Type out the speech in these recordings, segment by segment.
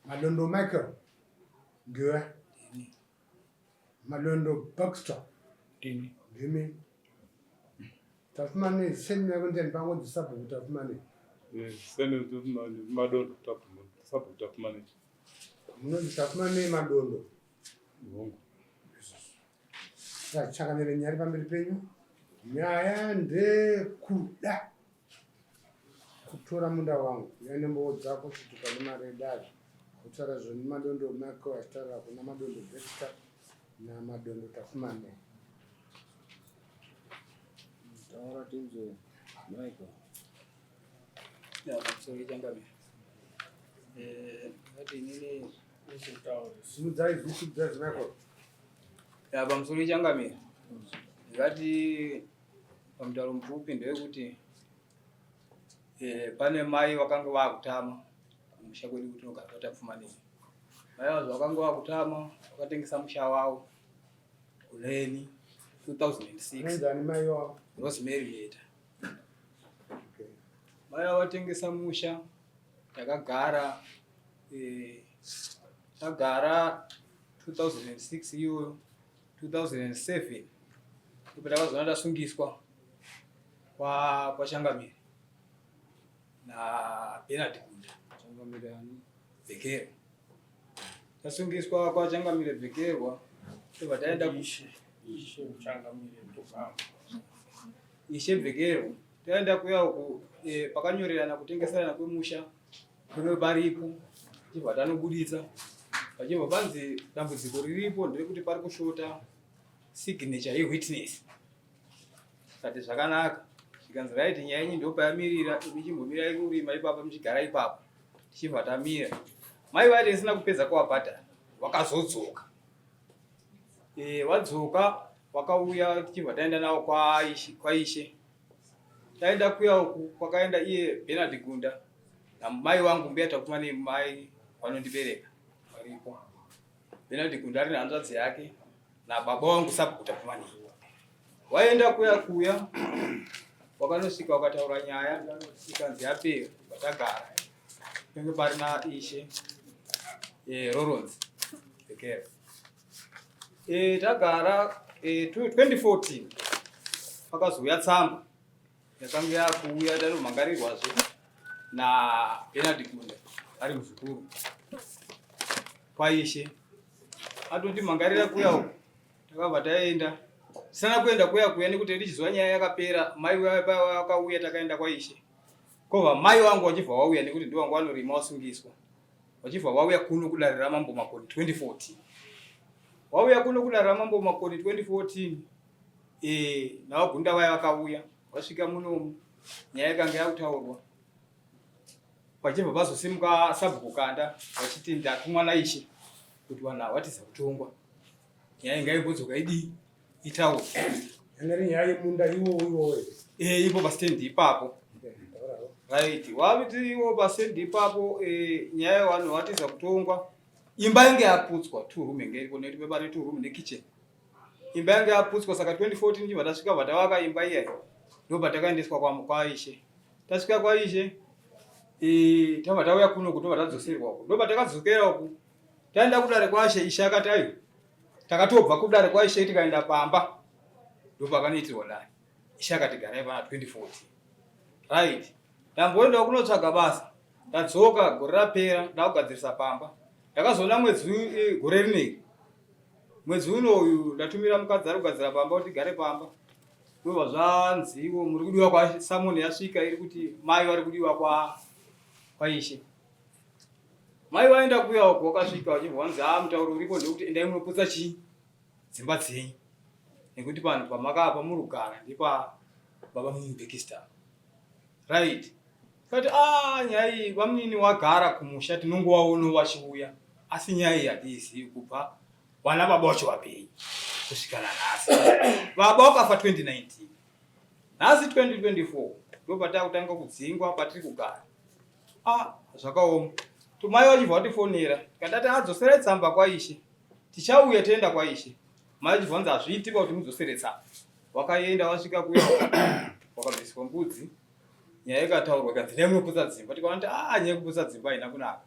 Madondo Michael ndiwe. Madondo Baxter Ndini. Ndimi. Tafumane seni yako ndiyani pangonzi sabhuku Tafumane. Eh, seni Madondo Tafumane, sabhuku Tafumane. Munonzi Tafumane Madondo. Hongu. Chakamire nyaya pamberi penyu. Nyaya ndekuda kutora munda wangu yane mbowo dzako chitupa nemari yedare kutaura zvoni Madondo Michael achitaura kuna Madondo Baxter naMadondo Tafumane. Taura tinzwe Michael. Ya, pamusoro changamire. Eh, ngati inini Simudzai zwi simudzai zwi Michael. Ya, pamusoro changamire. Ngati pamutauro mupfupi ndewekuti eh, pane mai vakanga vakutama kumusha kwedu kutinogara kwaTapfumanei. Mai vazvo vakanga vakutama vakatengesa musha wavo kuleni 2006. Anonzi mai wavo? Rosemary Meta. Okay. Mai vavo vatengesa musha takagara tagara 2006 iyoyo 2007 ndipo takazoona tasungiswa kwaChangamire naBernard Gunda. Changamire ani? Bvekerwa. Tasungiswa kwaChangamire Bvekerwa tobva taenda Ishe, Ishe Changamire Ndobamba. Ishe Bvekerwa. Taenda kuya uku pakanyorerana kutengeserana kwemusha kune paripo chibva tanobuditsa pachibva panzi dambudziko riripo nderekuti pari kushota signature yewitness. Kati zvakanaka zvikanzi right, nyaya yenyu ndopayamirira, imi chimbomirai kurima ipapa muchigara ipapo. Tichibva tamira, mai vaiti isina kupedza kuvabhadhara vakazodzoka. Vadzoka vakauya tichibva taenda navo kwaishe. Taenda kuya uku kwakaenda iye Bernard Gunda namai wangu mbuya Tapfuma nemai vanondibereka varipo. Bernard Gunda ari nehanzvadzi yake nababa wangu sabhuku Tapfumani. Waenda kuya kuya wakanosvika wakataura nyaya ikanzi yapera vatagara penge pari naishe Lawrence Bekera. Tagara 2014 pakazouya tsamba yakanga yakuuya tanomhangarirwazve naBernard Gunda ari muzukuru kwaishe. Atotimhangarira kuya uku takabva taenda tisana kuenda kuya kuya nekuti tichiziva nyaya yakapera. Mai vakauya takaenda kwaishe kobva mai vangu vachibva vauya nekuti ndivo vangu vanorima vasungiswa vachibva vauya kuno kudare raMambo Makoni 2014. Vauya kuno kudare raMambo Makoni 2014 navagunda vaya vakauya vasvika munomu nyaya yakanga yakutaurwa pachibva pazosimuka sabhuku Kanda vachiti ndatumwa naishe kuti vanhu ava vatiza kutongwa, nyaya inga imbodzoka idii itaurwe. Yanga iri nyaya yemunda iwowo iwowo? Ipo pastendi ipapo. Right, waviti iwo pastendi ipapo nyaya yevanhu vatiza kutongwa, imba yange yaputswa, two room yange iripo nekuti pepane two room nekitchen, imba yange yaputswa. Saka 2014 chibva tasvika bva tavaka imba iya, ndo patakaendeswa kwaishe. Tasvika kwaishe tabva tauya kuno kutobva tadzoserwa uku, ndo patakadzokera uku taenda kudare kwashe. Ishe akati ayo takatobva kudare kwaishe tikaenda pamba ndopakanoitirwa dare. Ishe akati garai pana 2014. Right, ndamboendawo kunotsvaga basa, ndadzoka gore rapera ndakugadzirisa pamba. Ndakazoona mwedzi gore rineri mwedzi unoyu ndatumira mukadzi ari kugadzira pamba kuti tigare pamba, ndobva zvanziwo muri kudiwa kwasamoni yasvika iri kuti mai vari kudiwa kwaishe. Mai vaenda kuya uko wakasvika vachibva vanzi haa mutauro uripo ndekuti endai munoputsa chii dzimba dzenyu nekuti panhu pamakapa muri kugara ndepa baba muUzbekistan. Right, kati a nyaya iyi vamunini wagara kumusha tinongovaonawo vachiuya, asi nyaya iyi hatiizivi kubva vana baba vacho vapenyu kusvika nanhasi. Baba wakafa 2019, nhasi 2024 ndopatakutanga kudzingwa patiri kugara. Ah, zvakaoma. Tumai vachibva vatifonera tikatati adzoserai tsamba kwaishe, tichauya toenda kwaishe. Mai vachibva vanzi hazviiti kuti mudzosere tsamba. Wakaenda wasvika kuya wakabviswa mbudzi, nyaya ikataurwa ikanzi ndai munoputsa dzimba. Tikaona kuti ah, nyaya yekuputsa dzimba haina kunaka.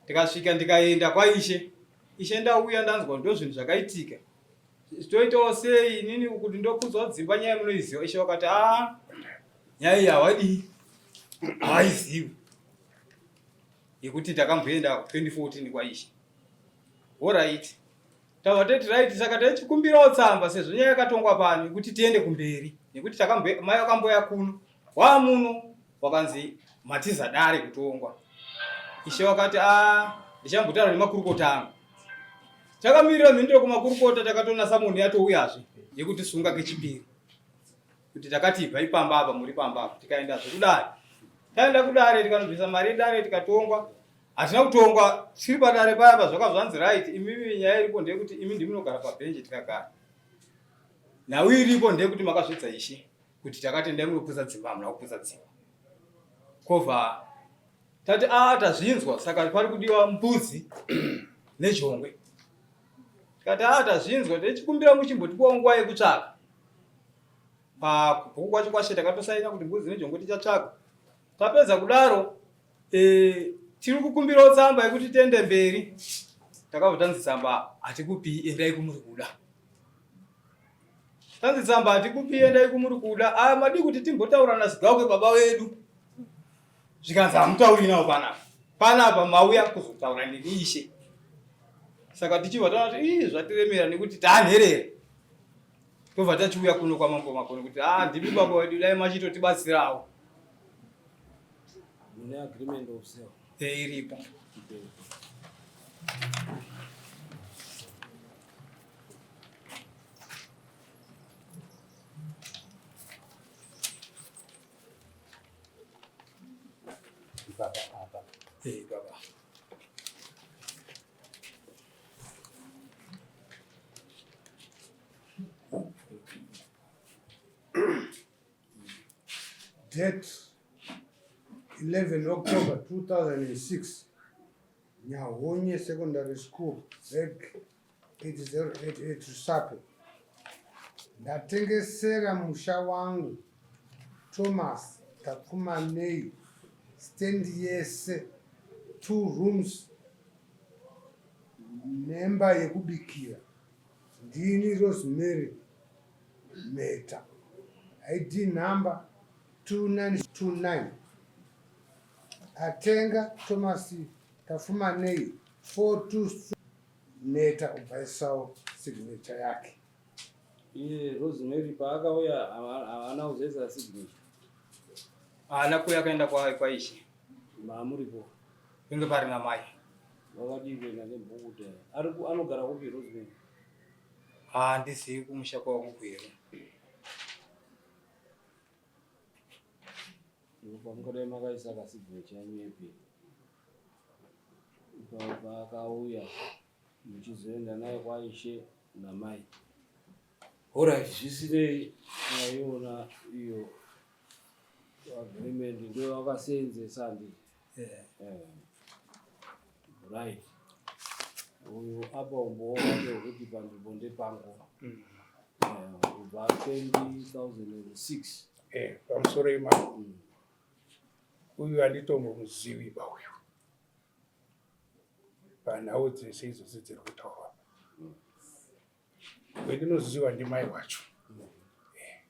Tikasvika ndikaenda kwaishe. Ishe ndauya ndanzwa ndozvinhu zvakaitika. Toitawo sei inini kuti ndokudzwa dzimba nyaya munoiziva. Ishe vakati a nyaya iyi hawadii hawaizivi yekuti takamboenda 2014 kwaishe. Horaiti. Tabva tati right saka taichikumbirawo tsamba sezvo nyaya yakatongwa pano yekuti tiende kumberi nekuti takambo mai vakamboya kuno wamuno wakanzi matiza dare kutongwa. Ishe wakati a ndichambotaura nemakurukota angu. Takamirira mhinduro kumakurukota takatoona samoni yatouyazve yekuti sunga kechipiri kuti takati ibvai pamba apa muri pamba apa tikaendazve kudare. Taenda kudare tikanobvisa mari yedare tikatongwa Hatina kutongwa tiri padare paya pazvaka zvanzi right imimi nyaya iripo ndeyekuti imi ndimunogara pabhenji tikagara. Nhau iripo ndeyekuti makazvidza ishe kuti takati endai munoputsa dzimba hamuna kuputsa dzimba. Kova tati a tazvinzwa saka pari kudiwa mbudzi nejongwe. Tikati a tazvinzwa tichikumbira muchimbotipawo nguva yekutsvaka. Pabhuku kwacho kwashe takatosaina kuti mbudzi nejongwe tichatsvaka. Tapedza kudaro E, tiri kukumbirawo tsamba yekuti tiende mberi. Takabva tanzi tsamba hatikupii, endai kumuri kuda. Tanzi tsamba hatikupii, endai kumuri kuda. Ah, madii kuti timbotaura naZigauke baba vedu. Zvikanzi hamutauri nawo panapa. Panapa mauya kuzotaura neni ishe. Saka tichibva taona kuti ii zvatiremera nekuti taanherera. Tobva tachiuya kuno kwaMambo Makoni kuti ah ndimi baba vedu dai machitotibatsirawo. Mune agreement of sale. Eh, iripo. Baba apa. Eh, baba. Date 11 October 2006 Nyahonye Secondary School Reg 8088 Rusape Ndatengesera musha wangu Thomas Tapfumanei stand yese two rooms nemba yekubikira ndini Rosemary Mheta ID number 2929 atenga Thomas Tafumanei 42 Mheta ubvaisawo signature yake. Iye Rosemary paakauya haana kuzoisa signature. Haana kuuya akaenda kwaishe. Maamuripo. Penge pari namai. Wakadii kuenda nebhuku Ari anogara kupi Rosemary? Handizivi kumusha kwavo kuGweru. Pamungadai makaisa kasignature yenyu yepiri. Ipapo paakauya muchizoenda naye kwaishe namai. Horait zvisinei maiona iyo agreement ndiyo wakaseenzesa handiti? Yeah. Eh. Right. Uyu apa umbowo hwake hwekuti panzvimbo ndepangu. Mm. Eh, kubva 2006. Eh, pamusoro imambo. Uyu handitombomuzivi ba uyu. Panhau dzese idzodzi dziri kutaurwa. Wendinoziva ndimai wacho. Eh.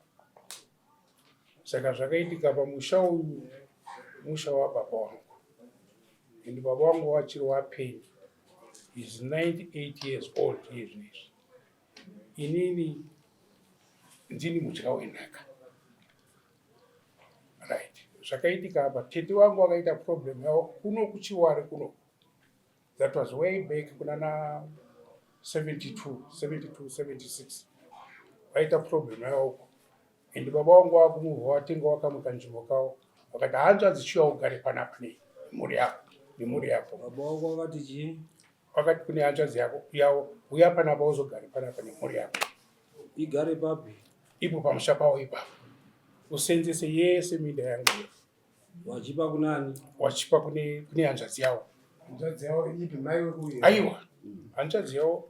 Saka zvakaitika pamusha uyu musha wababa wangu. And baba wangu wachiri wapenyu. Is 98 years old iye zvinezvi. Inini ndini mudya wenhaka. Right. Zvakaitika apa tete wangu wakaita problem yavo kuno kuchiware kuno. That was way back kunana 72, 72, 76. Vaita problem yavo uko. And baba wangu wakumuvha watenga wakamwe kanzvimbo kavo. Vakati hanzvadzi chiuya ugare panapa nei nemhuri yako nemhuri yako. Baba wako vakati chii? Vakati kune hanzvadzi yako yavo uya panapa uzogare panapa nemhuri yako. Igare papi? Ipo pamusha pavo ipapo. Usenzese yese minda yangu. Wachipa kunani? Wachipa kune kune hanzvadzi yavo. Hanzvadzi yavo ipi mai wekuuya? Aiwa. Hanzvadzi yavo.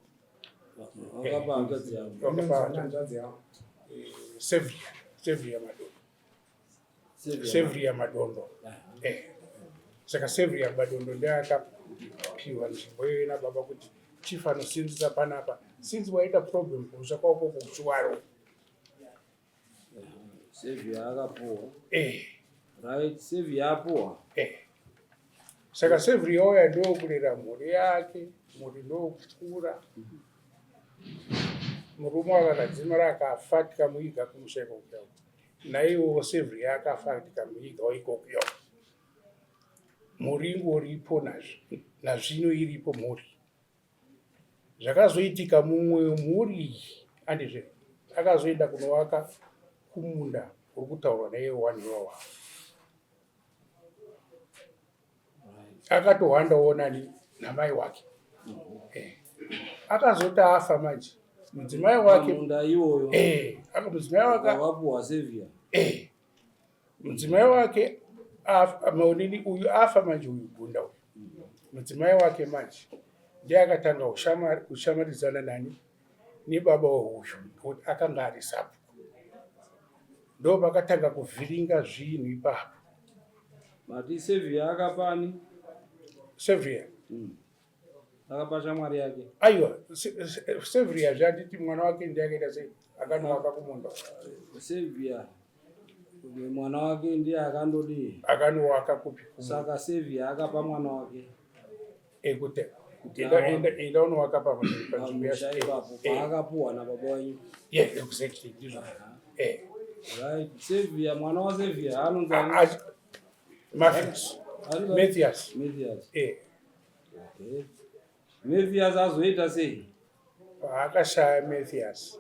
Wakapa hanzvadzi yavo. Wakapa hanzvadzi yavo. Eh, Sevria, Sevria Madondo. Sevria Madondo. Eh. Saka Sevria Madondo ndiye Piwa nzvimbo iyoyo nababa kuti chief anosinzisa panapa since waita problem kumusha kwako kuchiwaro. Sevia akapuwa. Eh. Right, Sevia apuwa. Eh. Saka Sevia uya ndokurera mhuri yake, mhuri ndokukura. Murume akakadzimara akafa tikamuiga kumusha ikoko. Naiwo Sevia akafa tikamuigawo ikoko. Mhuri ingoripo nazvino iripo mhuri. Zvakazoitika mumwe wemhuri iyi andizve akazoenda kunovaka kumunda uri kutaurwa naiye wani iwawa. Akatohwandawo nani namai wake. Eh. Akazoti afa manje mudzimai wake munda iwoyo eh mudzimai wake wapuwa Sevia eh mudzimai wake maonini uyu afa manje uyu gunda uyu mudzimai wake manje ndiye akatanga kushamwaridzana nani nebaba weuyu nekuti akanga ari sabhuku ndo vakatanga kuvhiringa zvinhu ipapo. Mati Sevia akapani? Sevia Akapa shamwari yake. Aiwa, Sevia zvanditi mwana wake ndiye akaita sei akanovaka kumunda. Sevia mwana wake ndiye akandodii? Akanovaka kupi? Saka Sevia akapa mwana wake ekuti enda unovaka pamusha ipapo paakapuwa nababa wenyu. Yeah, exactly ndizvo. Eh. Right, Sevia mwana wa Sevia anonzi Mathias. Mathias. Mathias. Eh. Okay. Mathias azoita sei? Paakashaya Mathias.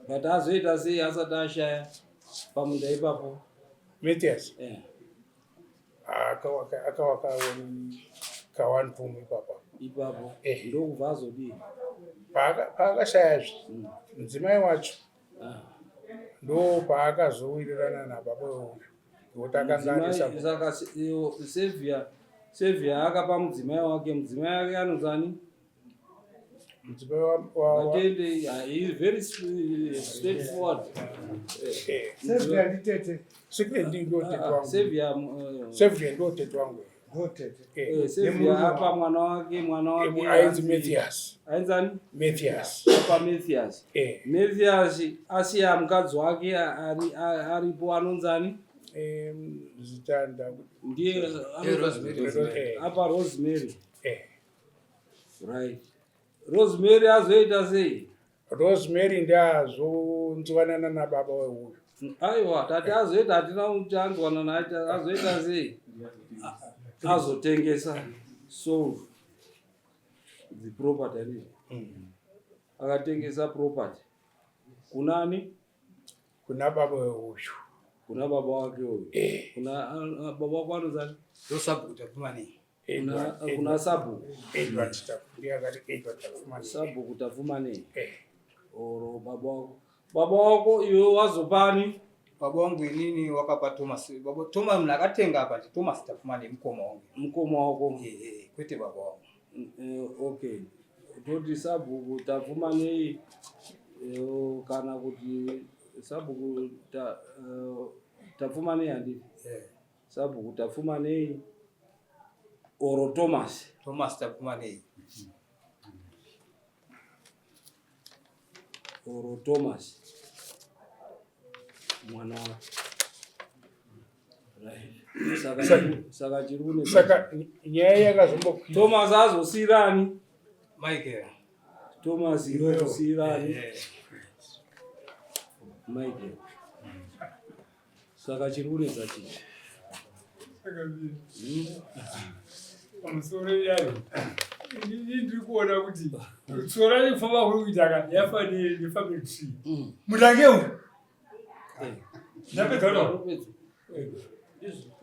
But azoita sei asati ashaya pamunda ipapo? Mathias. Yeah. Akawaka akawaka ka one room ipapo. Ipapo. Eh. Ndokubva azodii? Paakashayazve mudzimai wacho Ah. ndo paakazowirirana nababa uyu nekuti akanga ari Mudzimai- sabhuku. Saka Sevia Sevia akapa mudzimai wake, mudzimai wake anonzani? Mudzimai wa Vatende, he is very straightforward. Eh, Sevia nditete. Sevia ndo tete wangu. Sevia Sevia ndo tete wangu. Ndotete. Eh. Sevia apa mwana wake, mwana wake Ainzi Mathias. Ainzani? Mathias. Apa Mathias. Eh. Mathias asiya mukadzi wake aripo anonzani? Zitanda. Ndiye Rosemary. Apa Rosemary. Eh. Right. Rosemary azoita sei? Rosemary ndiazonzwanana nababa weuyu. Aiwa, tati azoita hatina kuti anzwana naye azoita sei? Azotengesa sold the property andizvo. Akatengesa property. Kunani? Kuna baba weuyu. Kuna baba wake uyu. Eh. Kuna baba wako anozani? Ndosabhuku Tapfumanei. Kuna sabhuku. Edward ndiye akati Edward Tapfumanei. Sabhuku Tapfumanei. Eh. Oro baba wako. Baba wako iwe wazopani? Baba wangu inini wakapa Thomas. Baba Thomas munhu akatenga apa ndi Thomas Tapfumanei mukoma wangu. Mukoma wako. Eh, kwete baba wangu. Okay. Toti sabhuku Tapfumanei kana kuti sabhuku Tapfumanei handiti? Eh. Sabhuku Tapfumanei oro Thomas. Thomas Tapfumanei. Oro Thomas. Mwana wake. Right. Saka chiri kune Saka nyaya yakazombokwira. Thomas azosiyirani? Michael. Thomas azosiyirani? Eh. Michael. Saka chiri kunetsa chii? Pamusoro yayo inini ndiri kuona kuti tsoro rekufamba kuri kuita ka yafanire nefamily tree mutange uyu ndapedza kutaura.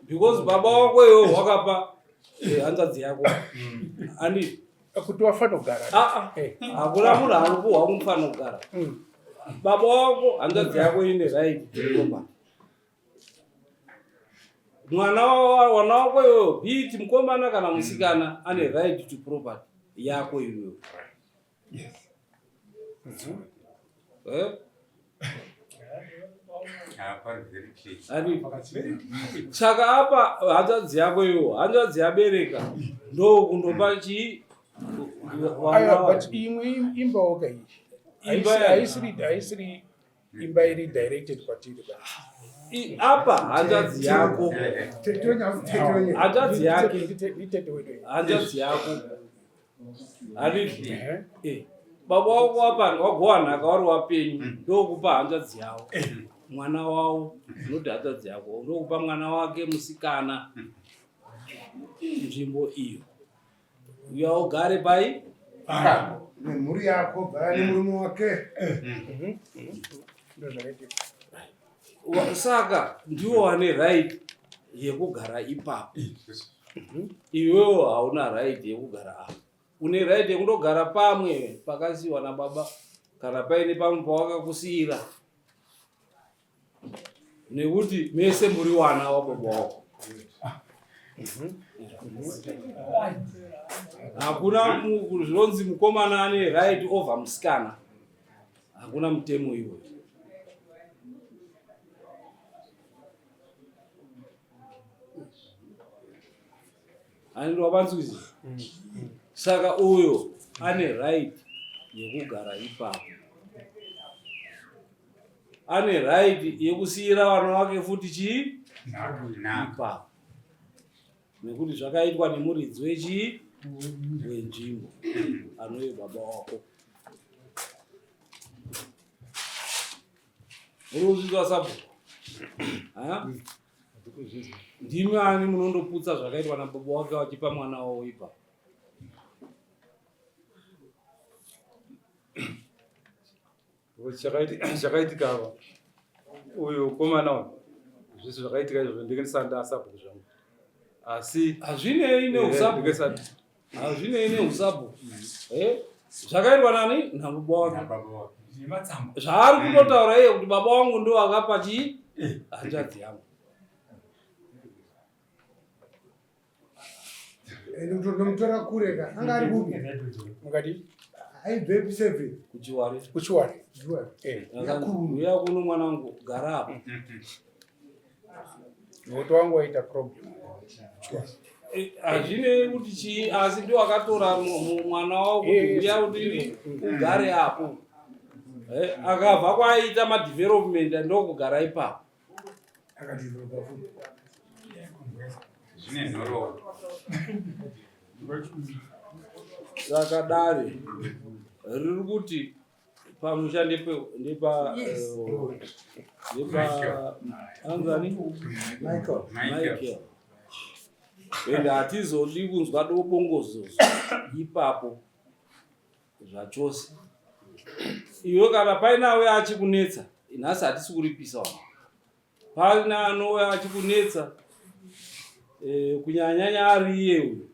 Because baba wako iwe wakapa hanzvadzi yako andi Kuti wafanira kugara. Ah, ah. Hakuna munhu anopuhwa kumufanira kugara. Baba wako hanzvadzi yako ine right to property. Mwana wana wako iwewe, be it mukomana kana musikana, ane right to property yako iwewe. Yes. Eh? Ari saka apa hanzvadzi yako iwo hanzvadzi yabereka ndokundopa chii Aiwa, but imwe imbawo ka iyi haisiri imba iri directed kwatiri ba apa hanzvadzi yako hanzvadzi yake hanzvadzi yako handiti eh, baba wako wapa wagowa nhaka wari wapenyu mm. ndokupa hanzvadzi yavo eh. mwana wavo noti hanzvadzi yako ndokupa mwana wake musikana mm. nzvimbo iyo uya ugare pai nemhuri yako baya nemurume wake eh. Saka ndiwo wane right yekugara ipapo. Iwewo hauna right yekugara apa. Une right yekundogara pamwe pakasiiwa nababa kana paine pamwe pawakakusiira nekuti mese muri wana wababa wako. Hakuna zvinonzi mukomana ane right over musikana. Hakuna mutemo iwoyo. Anenge wapanzwisi. Saka uyo ane right yekugara ipapo. Ane right yekusiyira vana vake futi chii? Ipapo. Nekuti zvakaitwa nemuridzi wechii? Wenzvimbo. Anove baba wako. Muri kuzvinzwa sabhuku? Ndimi ani munondoputsa zvakaitwa nababa wake vachipa mwana wavo ipapo? Chakaitika apa uyu komana uyu zvese zvakaitika izvozvo ndenge ndisati ndasabhuku zvangu asi hazvinei neusabhuku hazvinei neusabhuku eh? Zvakaitwa nani nababa wake zvaari kutotaura iye kuti baba wangu ndo akapa chii eh. hanzvadzi yangu ende kutondomutora kure ka anga ari kupi mukati aibvepi seve kuchiware kuchiware eh. uya kuno mwanangu gara apo nokuti wangu waita problem eh, hazvinei kuti chii asi ndiwo akatora mwana wavo kuti eh, uya kuti ugare apo akabva kwaiita madevelopment ndokugara ipapo Zvine nhoroondo. Saka dare riri kuti pamusha ndepa ndepa eh, ndepa anzani Michael. Michael. Ende hatizodi kunzwa dobongozozo ipapo zvachose. Iwe kana paine auya achikunetsa, nhasi hatisi kuripisa wangu. Paine anouya achikunetsa eh, kunyanyanya ari iye uyu,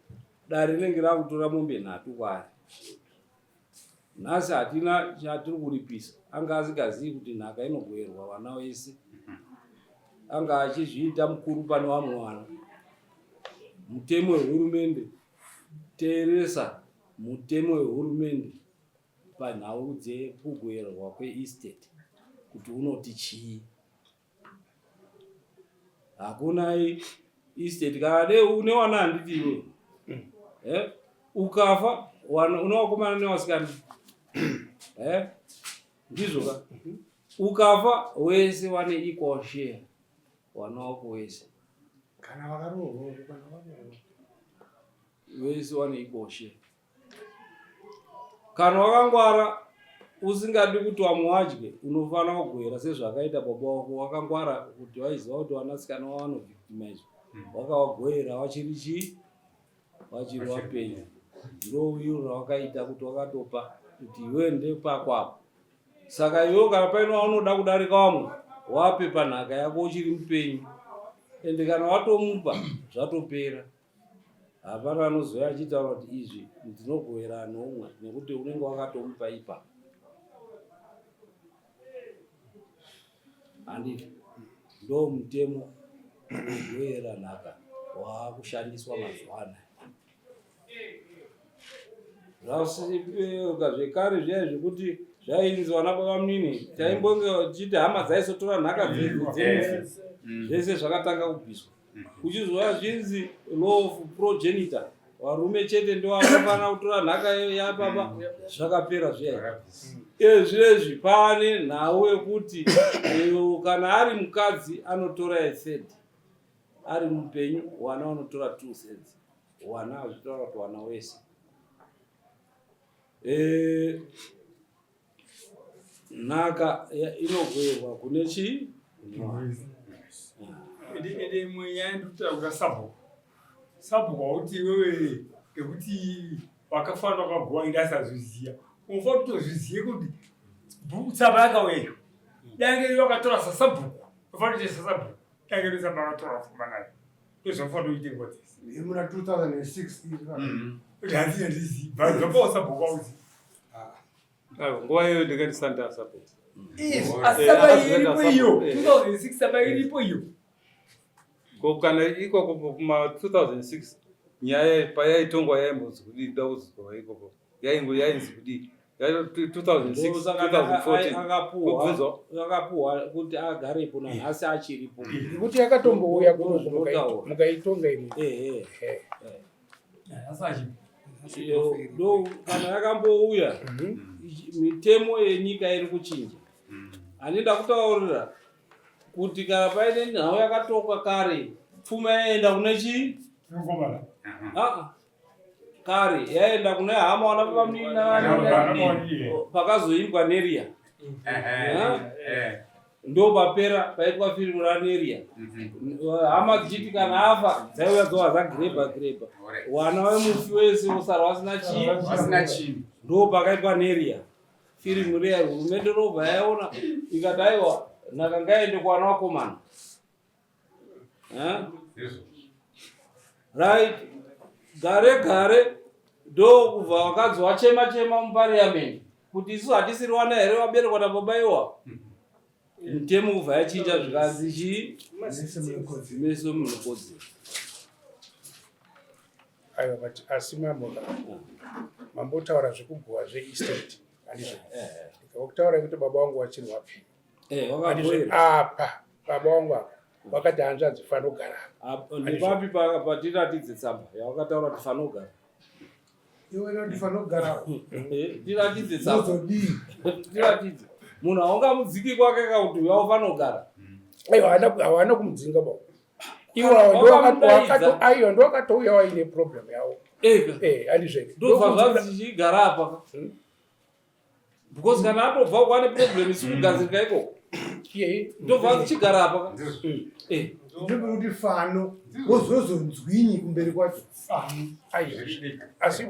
dare rinenge rakutora mombe nhatu kwaari. Nhasi hatina chatiri kuripisa, anga asingazivi kuti nhaka inogoverwa vana vese, anga achizviita mukuru pane vamwe vana. Mutemo wehurumende teeresa Mutemo wehurumende panhau dzekugoverwa kweestate kuti unoti chii. Hakuna estate kana dei une wana handiti iwe mm. eh? Ukafa wana une wakomana newasikana eh? Ndizvo ka mm-hmm. Ukafa wese wane equal share wana wako wese kana vakaroorwa kana vakaroorwa Vese wane ikoshe. Kana wakangwara usingadi kuti vamwe vadye unofanira kugoera sezvakaita baba wako wakangwara kuti waiziva kuti vanasikana wavo vanovictimizwa hmm. wakavagoera vachiri chii vachiri vapenyu ndouyu rawakaita kuti wakatopa kuti iwe ndepako apo saka iwe kana paine waunoda kudarika vamwe wape panhaka yako uchiri mupenyu ende kana watomupa zvatopera Hapana anozouya achitaura kuti izvi ndinogovera anomwe nekuti unenge wakatomupa ipa. Handiti ndo mutemo wekugovera nhaka waakushandiswa mazuva anaya. Zvasipeuka zvekare zviya zvekuti Zvainzi vana baba munini taimbonge tichiti hama dzaisotora nhaka dzemufi. Zvese zvakatanga kubviswa. Kuchizova zvinzi law of progenitor. Varume chete ndivo vanofanira kutora nhaka yababa. Zvakapera zviya. Ezvinezvi pane nhau yekuti kana ari mukadzi anotora a third. Ari mupenyu wana vanotora 2 thirds. Wana azvitaura kuti wana wese. Eh, nhaka inogwerwa kune chii? Ende imwe nyaya ndikutaura sabhuku. Sabhuku hauti iwewe ngekuti wakafanira wakagowa ende asazviziva. Unofanira kutozviziva kuti tsamba yakauya iyo. Dange iwe wakatora sasabhuku. Unofanira kuita sasabhuku. Dange iro tsamba yakatora famba nayo. Ndozvafanira kuita nguva dzese. Muna 2006 iri. Kuti hanzi handizivi. Bva sabhuku hauzivi. Aiwa, nguva iyoyo ndinge ndisati ndasabhuku. Asi tsamba iripo iyo. 2006 tsamba iripo iyo. Ko kana ikoko kuma 2006 nyaya payaitongwa yaimbonzi kudii kuda kuzozwa ikoko yaingo yainzi kudii 2006 2014 akapuhwa kuti agarepo nanhasi achiripo nekuti yakatombouya kuno mukaitonga imwe. Ehe. Ndo kana yakambouya mitemo yenyika iri kuchinja. Handida kutaurira kuti kana paine nhau yakatokwa kare pfuma yaenda kune chii? Kare yaenda kune hama wana baba munina pakazoimbwa Neria. Ndo papera paitwa firimu raNeria. Hama dzichiti kana afa dzaiuya dzova dzagirebha girebha. Wana wemufi wese wosara wasina chii? Wasina chii. Ndo pakaitwa Neria. Firimu riya hurumende robva yaona ikati aiwa nhaka ngaende kuwana wakomana. Right. Gare gare ndokubva vakadzi wachema chema mupariyamendi kuti isu hatisiri wana here waberekwa nababa iwa. Mutemo kubva yachinja zvikanzi chii? Mese munekodzero. Aiwa, but asi mambo mambotaura zvekugowa zveestate handizvo? Ndikakutaura kuti baba vangu vachiri wapi? Handizvo? Apa baba vangu apa vakati hanzvadzi fanogara apa. Ndipapi patiratidze tsamba yawakataura kuti fanogara? Iwe noti fanogara. Tiratidze tsamba. Wozodii? Tiratidze. Munhu haungamudziki kwake ka kuti uya ufanogara. Aiwa, hawana kumudzinga baba. Iwo aiwa ndowakatouya waine problem yavo. Handizvo? Ndobva zvanzi chichigara apa. Because kana atobva kwane problem isi kugadzirika ikoko. Ndobva chichigara apa. Ndinope kuti fano wozozonzwinyi kumberi kwacho. Aiwa. Asi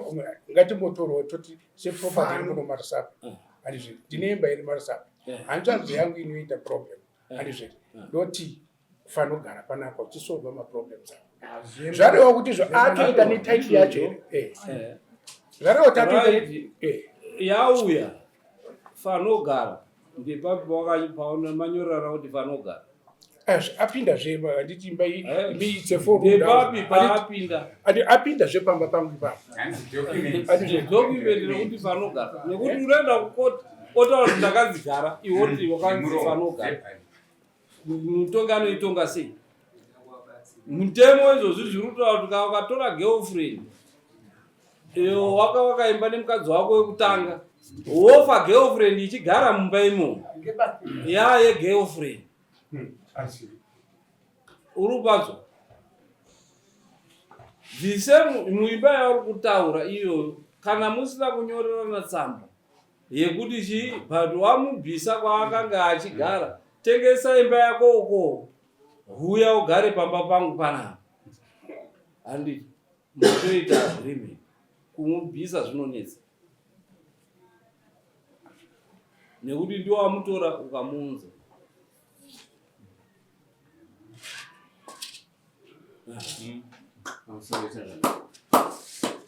ngatimbotorwa toti seproperty iri kuno Marusape. Handizvo? Ndine imba iri Marusape. Hanzvadzi yangu inoita problem. Handizvo? Ndoti fanogara panapa uchisolva maproblems ako. Zvareva kuti zvo atoita netitle yacho here? Zvareva kuti atoita yauya fanogara ndepapi pamanyorerana kuti fanogara? Apinda zve handiti imba it's a four room Ndepapi paapinda? Apinda zve pamba pangu ipapo. Document rekuti fanogara. Nekuti unoenda kukoti otaura kuti ndakadzigara iwe woti wakanzi fanogara. Mutongi anoitonga sei? Mutemo izvozvi zviri kutaura kuti kana ukatora girlfriend iyo waka wakaimba nemukadzi wako wekutanga wofa girlfriend ichigara mumba imomo yaye girlfriend uri kupanzwa the same muimba yauri kutaura iyoyo kana musina kunyorerana tsamba yekuti chii but wamubvisa kwaakanga achigara tengesa imba yako uko huya ugare pamba pangu panapa handiti motoita agreement kumubvisa zvinonetsa nekuti ndiwo wamutora ukamuunza.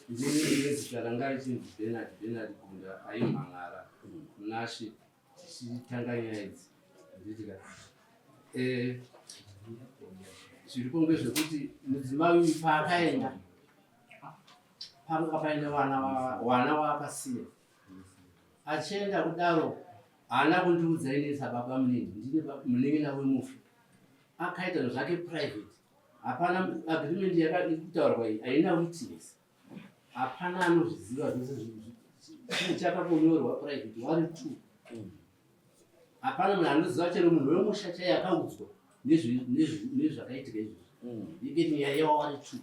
Ndini nezita ranga richinzi Bernard Bernard Gunda aimhan'ara Nashe tichitanga nyaya idzi handitika. Zviripo ngezvekuti mudzimai uyu paakaenda panga paine vana waakasiya. Achienda kudaro haana kundiudza ini sababa munini, ndine munin'ina wemufi. Akaita zvake private. Hapana agreement iri kutaurwa iyi, haina witness. Hapana anozviziva zvese chinhu chakakonyorwa private wari two. Hapana munhu anoziva chero munhu wemusha chaiye akaudzwa nezvakaitika izvozvo. Iketi nyaya yawari two.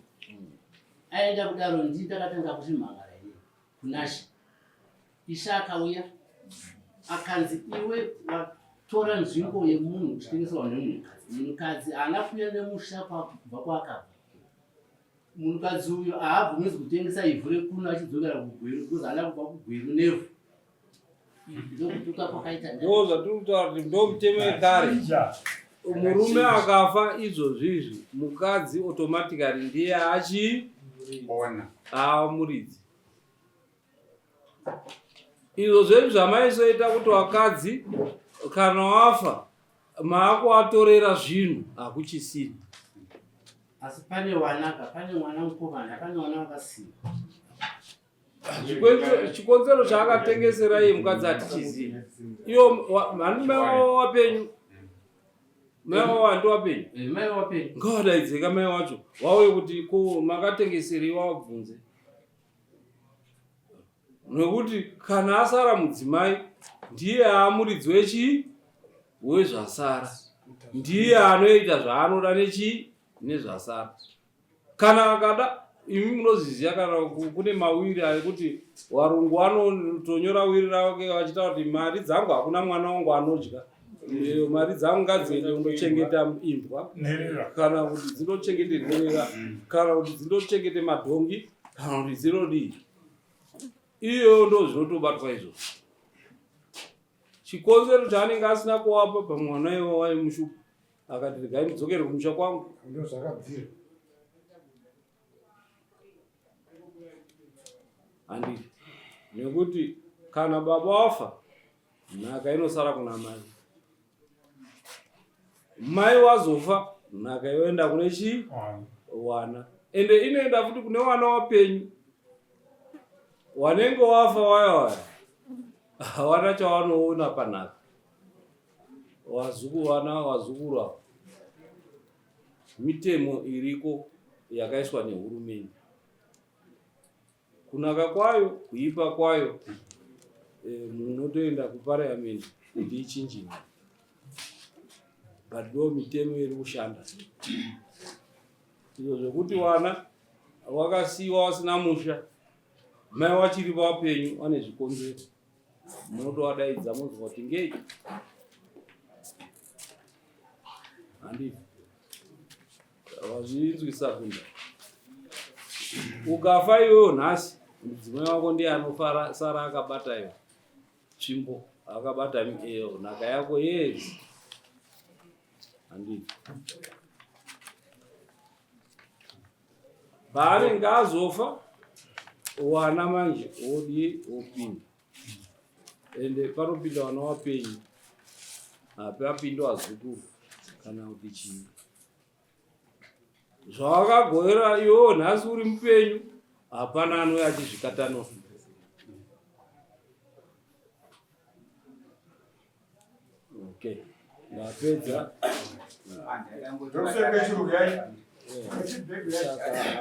Aenda kudaro ndini ndakatanga kuchimhangara inini kunaShe. Ishe akauya akanzi iwe watora nzvimbo yemunhu uchitengeserwa nemunhukadzi. Munhukadzi haana kuuya nemusha kubva kwaakabva. Munhukadzi uyu haabvumidzwi kutengesa ivhu rekuno achidzokera kuGweru because haana kubva kuGweru nevhu. Ndokutuka kwakaita. Ndo zvatiri kutaura kuti ndo mutemo yekare. Murume akafa izvozvi izvi mukadzi automatically ndiye achi ona muridzi. Izvo zvedu zvamaisoita kuti wakadzi kana wafa maakuatorera zvinhu hakuchisina. Asi pane wanaka, pane mwana mukomana, pane mwana wakasiwa. Chikonzero chaakatengesera iye mukadzi hatichizivi. Iyo mhani mai wavo wapenyu. Mai wavo handi wapenyu. Eh, mai wapenyu. Ngavadaidzeka mai wacho wauye kuti ko makatengeserei wavabvunze. Nokuti kana asara mudzimai ndiye aamuridzi wechii wezvasara, ndiye anoita zvaanoda nechii nezvasara. Kana akada, imi munozviziva, kana kune mawiri ekuti warungu vanotonyora wiri ravo vachitaura kuti mari dzangu hakuna mwana wangu anodya, mari dzangu ngadziende kundochengeta imbwa, kana kuti dzindochengete nherera, kana kuti dzindochengete madhongi, kana kuti dzinodii. Iyo ndo zvinotobatwa izvo. Chikonzero chaanenge asina kuwapa pamwana iwo waimushupa akati regai ndidzokere kumusha kwangu. Ndo zvakabvira. Handiti nekuti kana baba wafa nhaka inosara kuna mai. Mai wazofa nhaka yoenda kune chii? Wana. Ende inoenda futi kune wana wapenyu. Wanenge wafa waya waya hawana chawanoona panhaka. Wazukuru wana wazukuru ava. Mitemo iriko yakaiswa nehurumende. Kunaka kwayo, kuipa kwayo, munotoenda kuparliament kuti ichinjiwe. But ndo mitemo iri kushanda. Izvo zvekuti wana wakasiiwa wasina musha, mai wachiri vapenyu vane zvikonzero. Munotovadaidza monzwa kuti ngei? Handiti. Wazvinzwisa kunda. Ukafa iwewe nhasi, mudzimai wako ndiye anofara sara akabata iwe. Tsvimbo akabata iyo nhaka yako yese. Handiti. Paanenge azofa, wana manje wodii wopinda. Ende panopinda vana wapenyu, hapapindi wazukuru kana kuti chii. Zvawakagovera iwewo nhasi uri mupenyu, hapana anouya achizvikatanura. Okay, ndapedza. Saka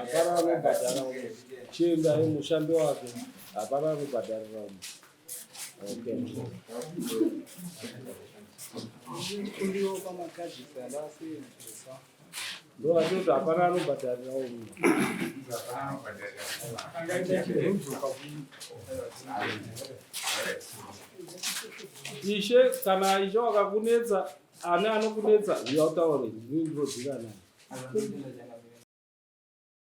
hapana anobhadhara uyo. Chiendai mushambi wake, hapana anobhadharira uyo. Okay. Ndo vatoti hapana anobhadharira uyo. Ishe kana ishe wakakunetsa, ane anokunetsa, uya utaure, ndini ndinoziva naye.